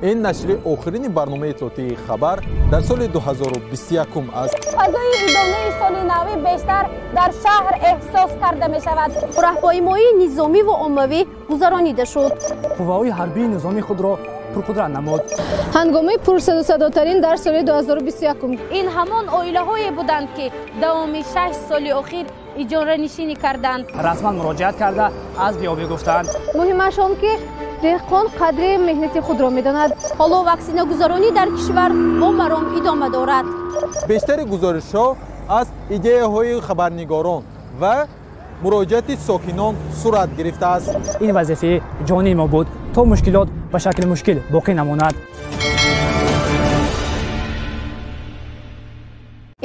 Ин нашри охирини барномаи иттилоотии «Хабар» дар соли 2021 аст. Фазои идонаи соли навӣ бештар дар шаҳр эҳсос карда мешавад. Роҳпаймоии низомиву оммавӣ гузаронида шуд. Қувваҳои ҳарбии низомии худро пурқудрат намуд. Ҳангоми пурсадусадотарин дар соли 2021. Ин ҳамон оилаҳое буданд, ки давоми 6 соли охир иҷоранишинӣ карданд. Расман муроҷиат карда аз беобӣ гуфтанд. Муҳимаш он, ки деҳқон қадри меҳнати худро медонад. Ҳоло ваксинагузаронӣ дар кишвар бо маром идома дорад. Бештари гузоришҳо аз идеяҳои хабарнигорон ва муроҷиати сокинон сурат гирифтааст. Ин вазифаи ҷонии мо буд, то мушкилот ба шакли мушкил боқӣ намонад.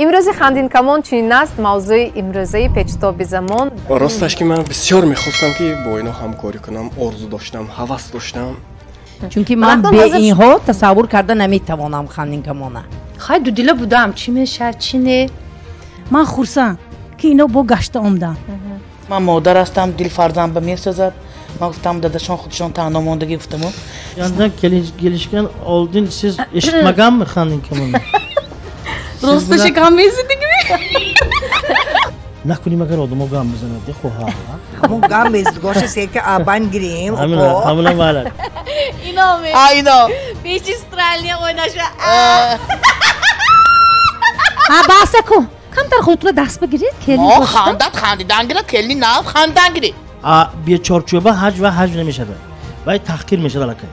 Имрӯзи «Хандинкамон» чунин аст: мавзӯи имрӯзаи печутоби замон. Росташ, ки ман бисёр мехостам, ки бо ино ҳамкорӣ кунам, орзу доштам, ҳавас доштам. Чунки ман бе инҳо тасаввур карда наметавонам «Хандинкамона». Хай, дудила будам, чӣ мешавад, чӣ не. Ман хурсанд, ки ино бо гашта омданд. Ман модар ҳастам, дил фарзанд ба месӯзад. Ман гуфтам, дадашон худшон танҳо мондагӣ, гуфтаму. Yandan kelishgan oldin siz eshitmaganmi «Хандинкамон»ni? Росташа, гам мезидигми? Накунем, агар одамо гам бизанад, хоҳа. Ҳамон гам мезидгоша сека абан гирем. Ҳамина майла. Ино ме. А, ино. Печи стралня ойнаша. А баса ку, камтар худтура даст бигиред, келин. Мо хандад, хандидан гирад, келини нав хандан гиред. А бечорчӯба ҳаҷ ва ҳаҷ намешавад, вай таҳқир мешавад аллакай.